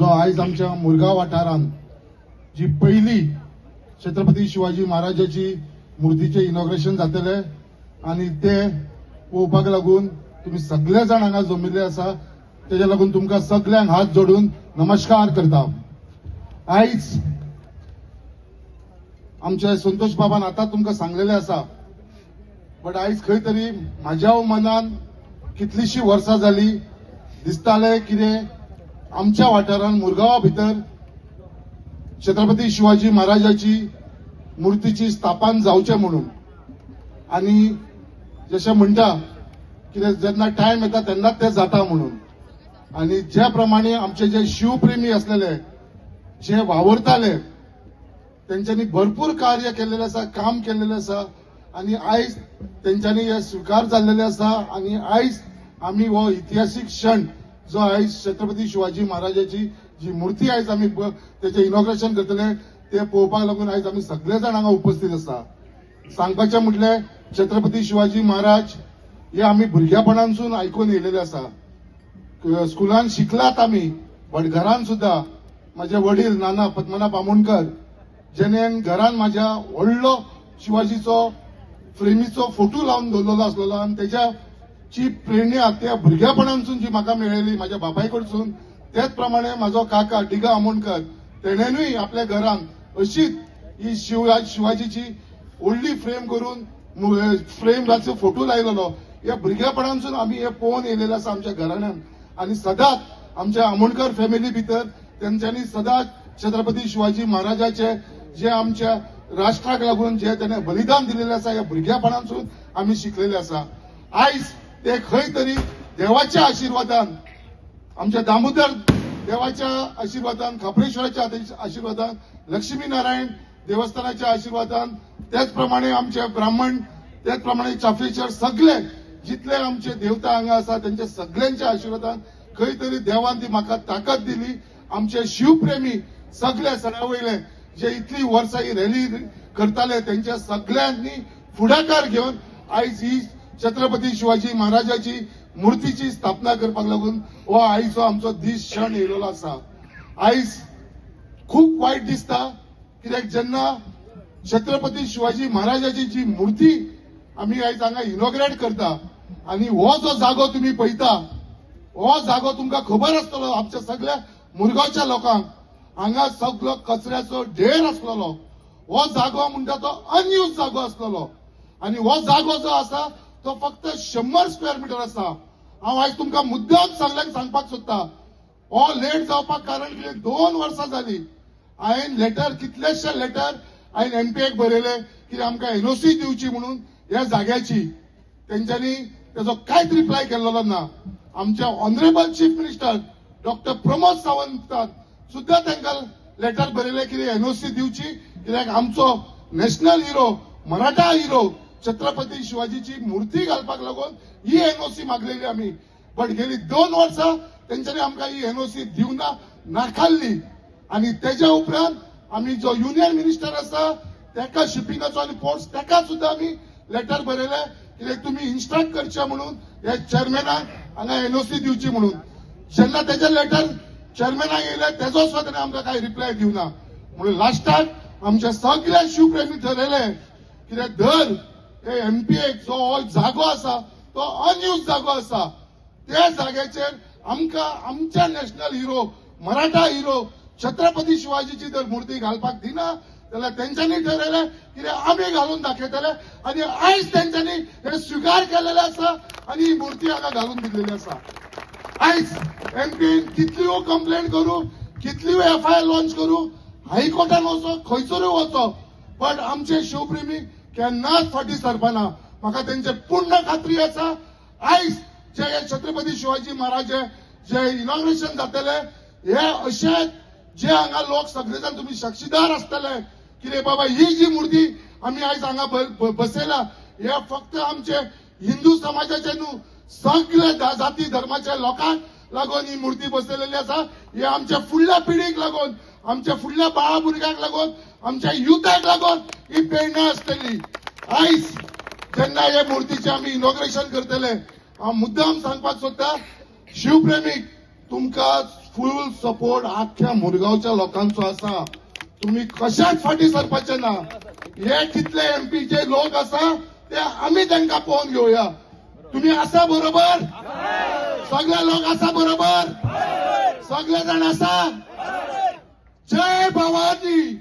जो आयज आमच्या मुरगांव वाठारांत जी पयली छत्रपती शिवाजी महाराजाची मूर्तीचें इनॉग्रेशन जातलें आनी ते पळोवपाक लागून तुमी सगळे जाण हांगा जमिल्ले आसा, तेज्या लागून तुमकां सगल्यांक हात जोडून नमस्कार करता. आयज आमचे संतोष बाबान आतां तुमकां सांगलेलें आसा, बट आयज खंय तरी म्हाज्या मनान कितलीशीं वर्सां जाली दिसतालें कितें आमच्या वाठारांत मुरगांवा भितर छत्रपती शिवाजी महाराजाची मूर्तीची स्थापन जावचें म्हणून. आनी जशें म्हणटा कितें जेन्ना टायम येता तेन्नाच तें जाता म्हणून. आनी ज्या प्रमाणे आमचे जे शिवप्रेमी आसलेले जे वावुरताले तेंच्यांनी भरपूर कार्य केल्लेलें आसा, काम केल्लेलें आसा आनी आयज तेंच्यांनी हे स्विकार जाल्लेले आसा. आनी आयज आमी हो इतिहासीक क्षण जो आयज छत्रपती शिवाजी महाराजाची जी मूर्ती आयज आमी तेचें इनॉग्रेशन करतले ते पळोवपाक लागून आयज आमी सगळे जाण हांगा उपस्थित आसा. सांगपाचें म्हटलें छत्रपती शिवाजी महाराज हे आमी भुरग्यापणांसून आयकून येयलेले आसा, स्कुलान शिकलात आमी, बट घरान सुद्दां म्हाजे वडील नाना पद्मनाभ आमोणकर जेणे घरान म्हाज्या व्हडलो शिवाजीचो फ्रेमीचो फोटो लावन दवरलेलो आसलेलो आनी तेज्या जी प्रेरणा त्या भुरग्यापणांसून जी म्हाका मेळ्ळी म्हाज्या बापाय कडसून, त्याच प्रमाणे म्हाजो काका डिगा आमोणकर तेणेनूय आपल्या घरान अशीच ही शिवाजीची व्हडली फ्रेम करून फ्रेम फोटो लायलेलो. ह्या भुरग्यापणांसून आमी हे पळोवन येयलेले आसा आमच्या घराण्यान आनी सदांच आमच्या आमोणकर फॅमिली भितर तेंच्यांनी सदांच छत्रपती शिवाजी महाराजाचे जे आमच्या राष्ट्राक लागून जे तेणे बलिदान दिलेलें आसा ह्या भुरग्यापणांसून आमी शिकलेले आसा. आयज ते खंय तरी देवाच्या आशिर्वादान, आमच्या दामोदर देवाच्या आशिर्वादान, खाप्रेश्वराच्या आशिर्वादान, लक्ष्मी नारायण देवस्थानाच्या आशिर्वादान, त्याच प्रमाणे आमचे ब्राह्मण, त्याच प्रमाणे चाफेश्वर, सगळे जितले आमचे देवता हांगा आसा तेंच्या सगळ्यांच्या आशिर्वादान खंय तरी देवान ती म्हाका ताकद दिली. आमचे शिवप्रेमी सगळे सडा वयले जे इतली वर्सां ही रॅली करताले तेंच्या सगळ्यांनी फुडाकार घेवन आयज ही छत्रपती शिवाजी महाराजाची मूर्तीची स्थापना करपाक लागून हो आयजो आमचो दीस क्षण येयलेलो आसा. आयज खूब वायट दिसता कित्याक जेन्ना छत्रपती शिवाजी महाराजाची जी मूर्ती आमी आयज हांगा इनॉग्रेट करता आनी हो जो जागो तुमी पळयता हो जागो तुमकां खबर आसतलो आमच्या सगळ्या मुरगांवच्या लोकांक हांगा सगळो कचऱ्याचो ढेर आसलेलो. हो जागो म्हणटा तो अनयूज जागो आसलेलो आनी हो जागो जो आसा तो फक्त 100 स्क्वेअर मिटर आसा. हांव आयज तुमकां मुद्दाम सगल्यांक सांगपाक सोदता, हो लेट जावपाक कारण कितें 2 वर्सां जाली. हांवें लेटर कितलेशे लेटर हांवें एमपीएक बरयले की आमकां एनओसी दिवची म्हणून ह्या जाग्याची, तेंच्यांनी तेजो कांयच रिप्लाय केल्लो ना. आमच्या honourable chief minister doctor Pramod सावंतान सुद्दां तांकां लेटर बरयलें की एनओसी दिवची कित्याक आमचो national hero, Maratha hero Chhatrapati शिवाजीची मूर्ती घालपाक लागून ही एनओसी मागलेली आमी. बट गेली 2 वर्सां तेंच्यांनी आमकां ही एनओसी दिवना नाकारली. आनी तेज्या उपरांत आमी जो युनियन मिनिस्टर आसा तेका शिपिंगाचो आनी पोर्ट्स तेका सुद्दां आमी लेटर बरयलें कित्याक तुमी इन्स्ट्रक्ट करचे म्हणून ह्या चेअरमॅनाक हांगा एनओसी दिवची म्हणून. जेन्ना तेजें लेटर चेअरमॅनाक येयलें तेजो सुद्दां तेणें आमकां कांय रिप्लाय दिवना. म्हणून लास्टाक आमचे सगळे शिवप्रेमी ठरयलें कित्याक धर हे एमपीएक जो हो जागो आसा तो अनयूज जागो आसा, त्या जाग्याचेर आमकां आमच्या national hero, Maratha hero Chhatrapati शिवाजीची जर मूर्ती घालपाक दिना जाल्यार तेंच्यांनी ठरयलें कित्याक आमी घालून दाखयतले. आनी आयज तेंच्यांनी हे स्विकार केलेले आसा आनी ही मूर्ती हांगा घालून दिल्लेली आसा. आयज एमपीन कितल्यो कंप्लेन करूं, कितल्यो एफआयआर लॉन्च करूं, हायकोर्टान वचो, खंयसरूय वचो, बट आमचे शिवप्रेमी केन्नाच फाटीं सरपाना. म्हाका तेंचे पूर्ण खात्री आसा. आयज जे हे छत्रपती शिवाजी महाराजे जे इनॉग्रेशन जातले हे अशे जे हांगा लोक सगळे जाण तुमी साक्षीदार आसतले कितें बाबा ही जी मूर्ती आमी आयज हांगा बसयला हे फक्त आमचे हिंदू समाजाचे न्हू, सगळे जाती धर्माच्या लोकांक लागून ही मूर्ती बसयलेली आसा. हे आमच्या फुडल्या पिढीक लागून, आमच्या फुडल्या बाळा भुरग्यांक लागून, आमच्या युथाक लागून ही प्रेरणा आसतली. आयज जेन्ना हे मूर्तीचे आमी इनॉग्रेशन करतले, हांव मुद्दाम सांगपाक सोदता शिवप्रेमीक तुमकां फुल सपोर्ट आख्ख्या मुरगांवच्या लोकांचो आसा. तुम्ही कशाच फाटी सरपाचे ना. हे कितले एमपीचे लोक आसा ते आमी तांकां पळोवन घेवया. तुम्ही आसा बरोबर? सगळे लोक आसा बरोबर? सगळे जाण आसा? जय भवानी.